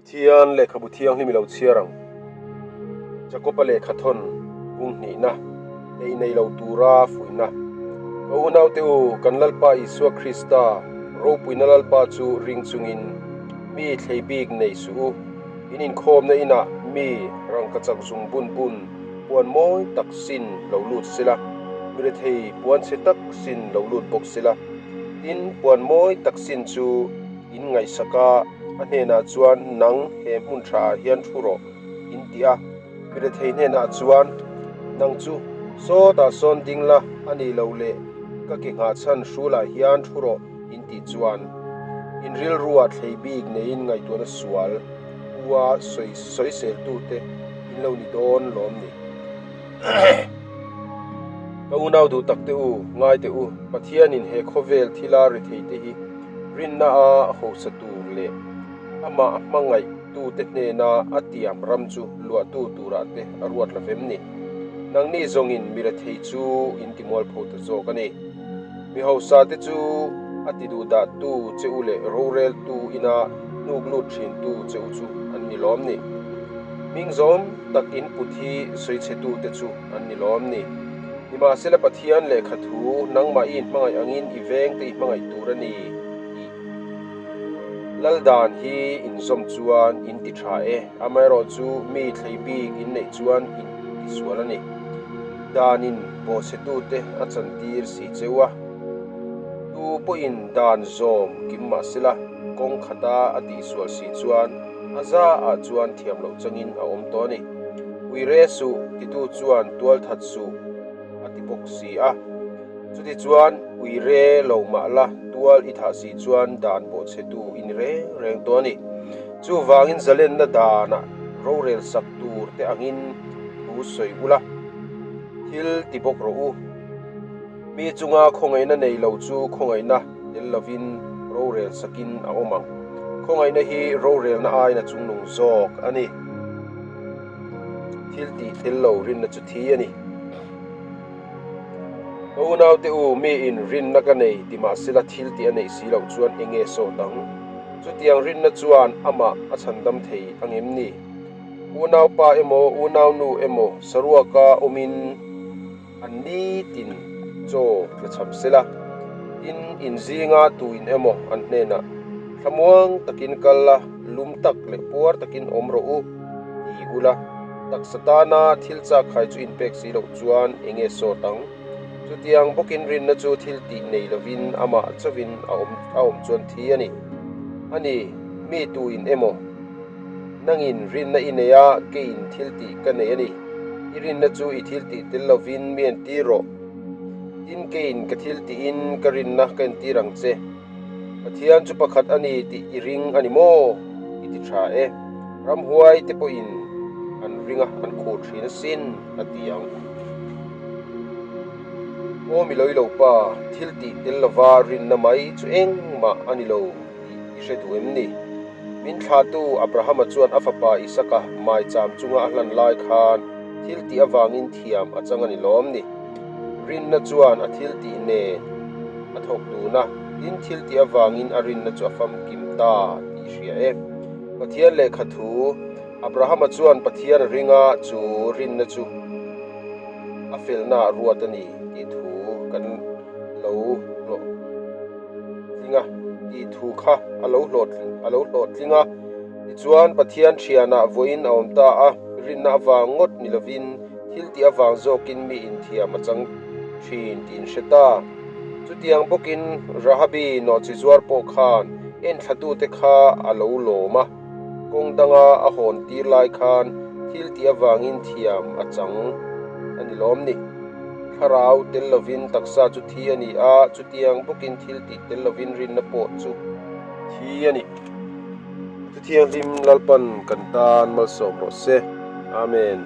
Pathian lehkhabu thianghlim i lo chhiar ang. Jakob-a lehkha thawn bung hnihna, ei nei lo tura fuihna. Ka unaute u, kan Lalpa Isua Krista, ropuina Lalpa chu ring chungin mi thlei bik nei suh u. In inkhawmna inah mi rangkachak zung bun bun puan mawi tak sin lo lut sela, mi rethei puan chhe tak sin lo lut bawk sela. Tin, puan mawi tak sin chu in ngaihsak a, a hnenah chuan, Nang he hmun thaah hian thu rawh, in ti a. Mi rethei hnenah chuan, Nang chu sawtah sawn ding la, a ni lo leh ka ke nghah chhan hrulah hian thu rawh, in tih chuan, in rilruah thlei bik neiin ngaihtuahna sual ua sawi sawiseltute in lo ni dawn lawm ni. Ka unau duh tak te u, ngai teh u, Pathianin he khawvel thila retheite hi rinna a hausa tur leh amah a hmangaih tute hnena a tiam ram chu luahtu turah te a ruat lo vem ni. Nangni zawngin mi rethei chu in ti mualpho ta zawk a ni. Mi hausa te chu a ti duh dah tu che u leh rorel tu ina hnuk lut thin tu che u chu an ni lawm ni. Hming zawm tak in put hi sawi chhe tu te chu an ni lawm ni. Nimahsela Pathian lehkha thu nangmah i inhmangaih angin i veng te i hmangaih tur a ni tih lal dan hi inzawm chuan in ti tha e. Amaherawh chu mi thlei bik in neih chuan in ti sual a ni. Danin bawhchhetute a chantir si cheu a, tu pawhin dan zawm kim mah sela kawng khata a tihsual si chuan a zaah chuan thiam loh changin a awm tawh a ni. Uire suh titu chuan tual that suh a ti bawk si a. Chutichuan uire lo mah la tual i thah si chuan dan bawhchhetu i ni reng reng tawh a ni. Chuvangin zalenna danah rorel sak tur te angin thu sawi ula, thil ti bawk rawh u. Mi chunga khawngaihna nei lo chu khawngaihna tel lovin rorel sakin a awm ang. Khawngaihna hi rorelna aiin a chungnung zawk a ni. Thil tih tel lo rinna chu thi a ni. Ka unaute u, miin rinna ka nei ti mahsela thil tih a neih si loh chuan eng nge sawt ang? Chutiang rinna chuan amah a chhandam thei ang em ni? Unaupa emaw unaunu emaw saruaka awmin an nitin chaw tla cham sela, tin inzinga tuin emaw an hnenah, Thlamuang takin kal la, lum tak leh puar takin awm rawh u, ti ula, taksa tana thil chak khai chu inpek si loh chuan eng nge sawt ang? Chutiang bawkin rinna chu thil tih nei lovin amah chauhin a awm a awm chuan thi a ni. A ni, mi tuin emaw? Nangin rinna i nei a, keiin thil tih ka nei a ni. I rinna chu i thil tih tel lovin mi entir rawh. Tin, keiin ka thil tihin ka rinna ka entir ang che. Pathian chu pakhat a ni tih i ring a ni maw? I ti tha e. Ramhuai te pawhin an ring a, an khur thin asin, a ti ang. Aw mi lawilo pa, thil tih tel lova rinna mai chu engmah a ni lo tih i hre duh em ni? Min thlahtu Abrahama chuan a fapa Isaka maicham chunga a hlan lai khan thil tih avangin thiam a chang a ni lawm ni? Rinna chuan a thil tih nen a thawk dun a, tin thil tih avangin a rinna chu a famkim ta tih hria e. Pathian lehkha thu, Abrahama chuan Pathian a ring a, chu rinna chu a felna ah ruat a ni tih thu kan lo hlawhtling a, tih thu kha a lo a lo hlawhtling a. Tichuan Pathian thianah vawiin a awm ta a, rinna avang ngawt ni lovin, Thil tih avang zawkin mi inthiam a chang thin tih in hre ta. Chutiang bawkin Rahabi nawhchi zuar pawh khan enthlatute kha a lo lawm a, kawng danga a hawn tir lai khan thil tih avangin thiam a chang a ni lawm ni. Thlarau tel lovin taksa chu thi a ni a, chutiang bawkin thil tih tel lovin rinna pawh chu thi a ni. Thuthianghlim Lalpan kan tan malsawm rawh se. Amen.